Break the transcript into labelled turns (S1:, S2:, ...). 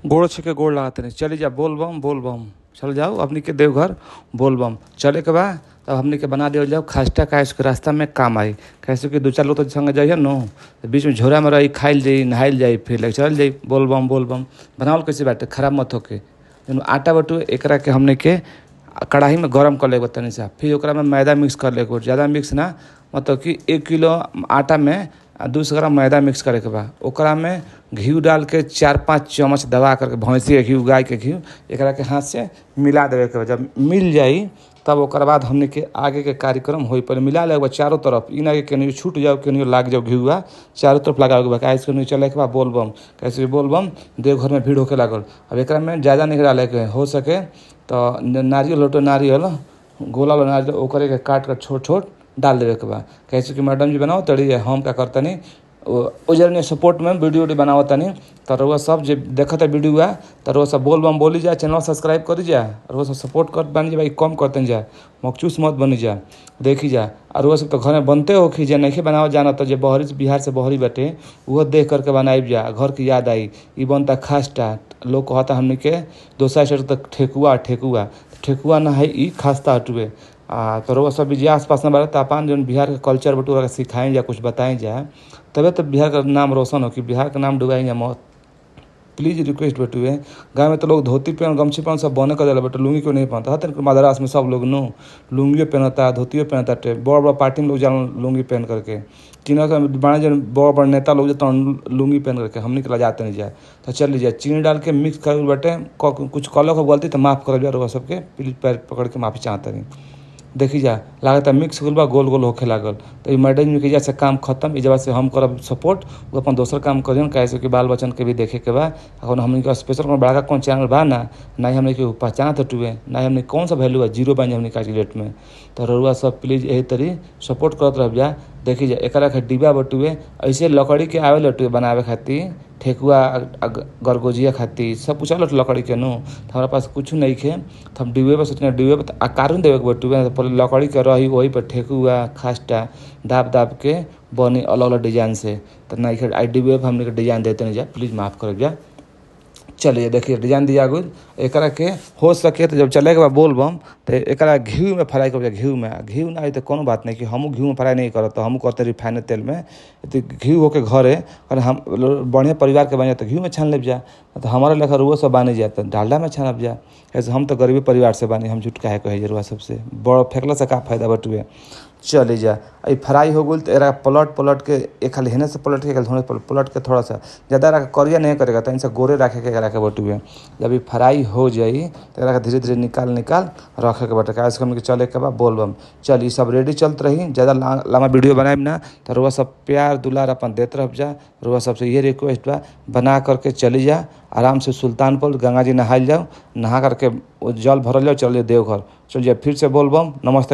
S1: गोड़ छू के गोड़ लागत तनी। चली जा बोलबम बोलबम, चल जाओ हमनी के देवघर बोलबम चले के बा। तब हमनी के बना दिहल जाओ खास्टा, काहे से रास्ता में काम आई, कैसे कि दू चार लोग तो संगे जाइए नु, बीच में झोरा में रही खाइल जाई नहाइल जाई फिर ले चल जाई बोलबम बोलबम। बनावल कैसे बाटे खराब मत होके, आटा बटू एकरा के हमनी के कढ़ाई में गरम कर लेके तनी सा, फिर ओकरा में मैदा मिक्स कर लेके, ज़्यादा मिक्स ना, मतलब कि 1 किलो आटा में 200 ग्राम मैदा मिक्स करे के बा। ओकरा में घी डाल के 4-5 चम्मच दबा करके भैंसी के घी गाय के घी एकरा के हाथ से मिला देवे के बा। जब मिल जाई तब ओकर बाद हमने के आगे के कार्यक्रम होई। पहले मिला ले चारों तरफ, ई ना कि केनियो छूट जाओ केनियो लाग जाओ घीवा, चारों तरफ लगावे के बा। काहे से चले के बा बोलबम, कैसे बोलबम देवघर में भीड़ होके लागल। अब एकरा में ज़्यादा नहीं डाले के, हो सके तो नारियल लोटो नारियल गोला वाला नारियल ओकरे के काट कर छोट छोट डाल देवे के बा। कैसे कि मैडम जी बनाओ तड़ी हम का करतनी उजर सपोर्ट में वीडियो बनाओ तनी, तो रउआ सब जे देखता वीडियो बा तो रउआ सब बोलबम बोली जा, चैनल सब्सक्राइब करी जा, रउआ सब सपोर्ट कर बनी जा भाई, कम करते जा, मकचूस मत बनी जा, देखी जा। और रउआ सब तो घर में बनते हो कि जे नहीं बनाओ जाना तो जे बहरी बिहार से बहरी बाटे वो देख करके बनाई जा, घर की याद आई। ई बनता खास्टा, लोग कहता हमने के दोसरा स्टेट तक ठेकुआ ठेकुआ, ठेकुआ ना है ई खास्ता हटुए। आ तो रउआ सब जे आस पास में बाटे अपन जौन बिहार के कल्चर बटुआ के सिखाएं जा, कुछ बताएं जा, तबे तो बिहार का नाम रोशन हो कि बिहार का नाम डुबाई जा मत। प्लीज़ रिक्वेस्ट बटुए, गाँव में तो लोग धोती पहन गमछी पहन सब बने कर जाला, बट लुंगी क्यों नहीं पहनता? हत मद्रास में सब लोग नो लुंगियो पहनता धोतियो पहनता, बड़ बड़ पार्टी में लोग जाला लुंगी पहन करके, चीना के बड़े जन बड़ बड़ नेता लोग जो लुंगी पहन करके हमनी के लजाते नहीं जाए। तो चल लीजिए चीनी डाल के मिक्स कर बटे, कुछ कलक हो गलती तो माफ़ कर जा सबके, प्लीज़ पैर पकड़ के माफ़ी चाहता नहीं। देखी जा लागत मिक्स हो बा गोल गोल होखे लागल। तो ई मैडम जी के से काम खत्म, इजवा से हम करब सपोर्ट, वो अपन दोसर काम करियन, काहे कि बाल बच्चन के भी देखे के बा। अगर हमनी के स्पेशल कौन बड़का कौन चैनल बा ना, ना ही हमनी के पहचान हटुए, ना ही हमनी कौन सा वैल्यू है, जीरो बन हमनी के डेट में। तो रउआ सब प्लीज़ यही तरी सपोर्ट करत रह जा। देखी जा एकरा के डिब्बा बटुए ऐसे लकड़ी के आवे लटुए बनावे खातिर, ठेकुआ गरगोजिया खातिर सब कुछ आल लकड़ी के नु, तो हमारा पास कुछ नहीं खे तो हम डिब्बे पर सोचने डिब्बे पर आकार देवे के बटुए, पहले लकड़ी के रही वही पर ठेकुआ खास्टा दाब दाब के बनी अलग अलग डिजाइन से। तो नहीं आई डिब्बे पर हमने के डिजाइन देते नहीं जा, प्लीज़ माफ़ कर जा। चलिए देखिए डिजाइन दिया गुल एकरा के हो सके तो जब चले के बाद बोलबम तो एकरा घी में फ्राई कर, घी में घी ना आई तो कोनो बात नहीं कि हमू घी में फ्राई नहीं करत, तो हमू करते रिफाइन तेल में। तो घी होके घरे और हम बढ़िया परिवार के बन जाए तो घी में छान ले जा, तो हमारा लेखा रुआ सब बानी जाए तो डालडा में छानब जा। ऐसे हम तो गरीबी परिवार से बानी, हम झूठ काहे कहे रुआ सबसे बड़ फेंकला से का फायदा बटुए। चले जा आई फ्राई हो गई तो एकरा पलट पलट के एक खाली हेने से पलट के थोड़े पलट के थोड़ा सा ज़्यादा रख करिया नहीं करेगा तो इनसे गोरे रखे के एकरा के बटुए। जब फ्राई हो जाई तो एकरा धीरे धीरे निकाल निकाल रखे के बटे, काहे हमके चले के बाद बोलबम। चल ई सब रेडी चलत रही, ज़्यादा लंबा वीडियो बनाएब ना, तो रुआ सब प्यार दुलार अपन देते रह जा। रुआ सबसे ये रिक्वेस्ट बा बना करके चली जा आराम से सुल्तानपुर गंगा जी नहाइल जाओ, नहा करके जल भरल जाओ, चल जाओ देवघर, चल जाए फिर से बोलबम। नमस्ते।